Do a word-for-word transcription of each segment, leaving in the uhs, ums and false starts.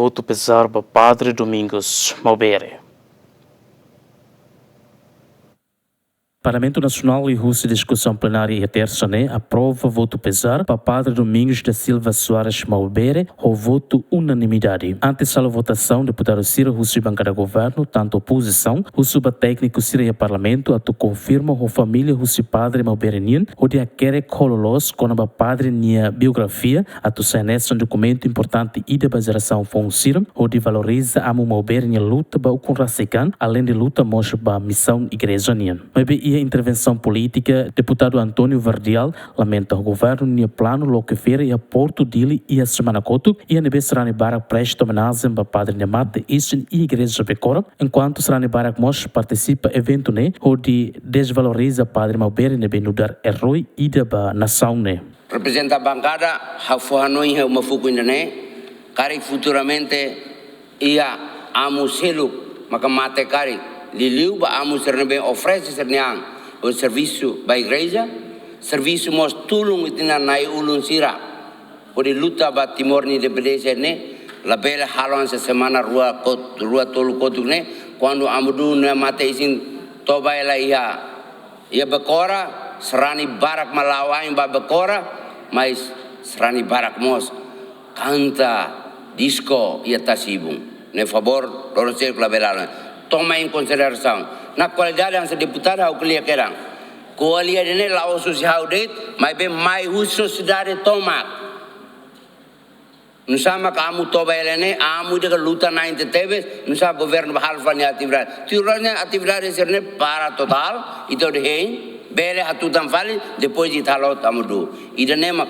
Votu pezar ba Padre Domingos Maubere. Parlamentu Nasionál liuhusi diskusaun plenária iha tersa ne'e aprova votu pezar ba Padre Domingos da Silva Soares Maubere ho votu unanimidade. Antes halo votasaun, deputadu sira husi bankada governu, tantu opozisaun, husu ba tékniku sira iha parlamentu atu konfirma ho família husi Padre Maubere nian hodi hakerek ho loloos kona-ba Padre nia biografia, atu sai hanesan dokumentu importante ida ba jerasaun foun sira, hodi valoriza Amu Maubere nia luta ba ukun rasik an, aleinde luta mós ba misaun igreja nian. Maibé iha intervensaun polítika, deputadu António Verdial lamenta governu nia planu loke feira iha Portu Dili iha semana kotuk, iha ne'ebé sarani barak presta omenajen ba padre nia mate isin iha igreja Bekora, enkuantu sarani barak mós partisipa eventu ne'e hodi dezvaloriza Padre Maubere ne'ebé nu'udar eroi ida ba nasaun ne'e. Reprezenta bankada, ha'u fó hanoin iha uma fukun ida-ne'e, karik futuramente iha amu seluk maka mate karik, liuliu ba amu sira ne'ebé oferese sira-nia an hodi servisu ba igreja, servisu mós tulun ita-nia na'i-ulun sira hodi luta ba Timor nia independénsia ne'e, labele halo hanesan semana rua kot-, rua tolu kotuk ne'e, kuandu Amu Dú nia mate isin toba hela iha iha Bekora, sarani barak mak la'o ain ba Bekora, mais sarani barak mós kanta disko iha Tasibun. Ne'e favór, loron seluk labele halo. Toma em consideração. Na'i, kualidade hanesan deputadu ha'u ko'alia kedan. Ko'alia ida-ne'e la'ós husi ha'u de'it, maibé mai husi sosiedade tomak. Nusá mak amu toba hela ne'e, amu ida ke luta-na'in tebes, nusá governu bá halo fali atividade. Tuir nia atividade sira-ne'e para totál, ita hodi hein, bele hatutan fali, depois ita halo Amu Dú. Ida-ne'e mak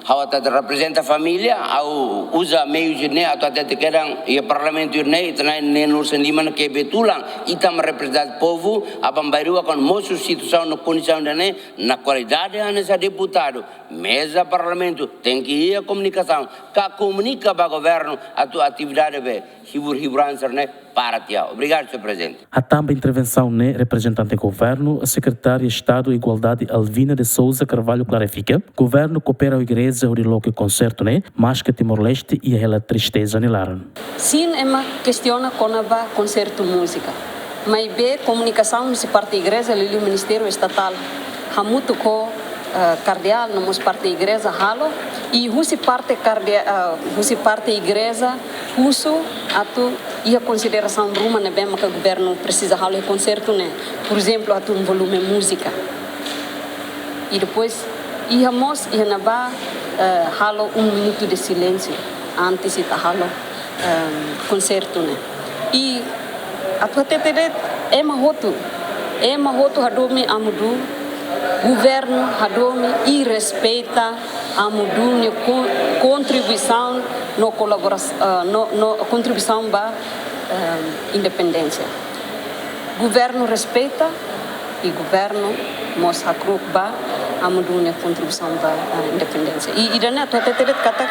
ha'u atu reprezenta família, ha'u uza meius ne'e atu hatete kedan iha parlamentu ne'e, ita-nia neen-nulu-resin-lima ne'e kebetulan, ita mak reprezenta povu, aban-bainrua kuandu mosu situasaun no kondisaun ida-ne'e, na'i, kualidade hanesan deputadu, meza parlamentu, tenke iha komunikasaun, ka komunika ba governu atu atividade be hibur-hiburan sira-ne'e para tiha. Obrigadu, señór Prezidente. Hatán ba intervensaun ne'e, reprezentante governu, Sekretária Estadu Igualdade Alvina de Sousa Carvalho klarifika, governu koopera ho igreja hodi loke konsertu ne'e, maske Timor-Leste iha hela tristeza nia laran. Sin, ema kestiona kona-ba konsertu múzika. Maibé komunikasaun husi parte igreja, liuliu Ministériu Estatál, hamutuk ho, eh, kardeál, no mós parte igreja halo, i husi parte karde-, eh, husi parte igreja husu atu iha konsiderasaun ruma ne'ebé maka governu presiza halo iha konsertu ne'e. Porezemplu, atu un volume múzika. I depois, iha mós, iha ne'ebá, eh, halo um minuto de silêncio antes ita halo, ehm, konsertu ne'e. I atu hatete de'it, ema hotu, ema hotu hadomi Amu Dú, governu hadomi i respeita Amu Dú nia kon-, kontribuisaun no kolaboras-, eh, no, no kontribuisaun ba, ehm, independénsia. Governu respeita, i governu mós hakru'uk ba Amu Dú nia kontribuisaun ba, ah, independénsia. I, ida-ne'e atu hatete de'it katak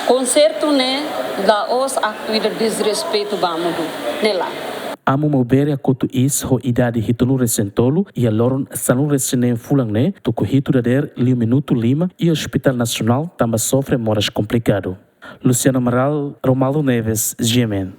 konsertu ne'e la'ós aktu ida dezrespeitu ba Amu Dú, ne'e lae. Amu Maubere hakotu iis ho idade hitunulu-resin-tolu, iha loron sanulu-resin-neen fulan ne'e, tuku hitu dadeer liu minutu lima, iha Hospital Nasionál, tanba sofre moras komplikadu. Luciano Amaral, Romaldo Neves, G M N.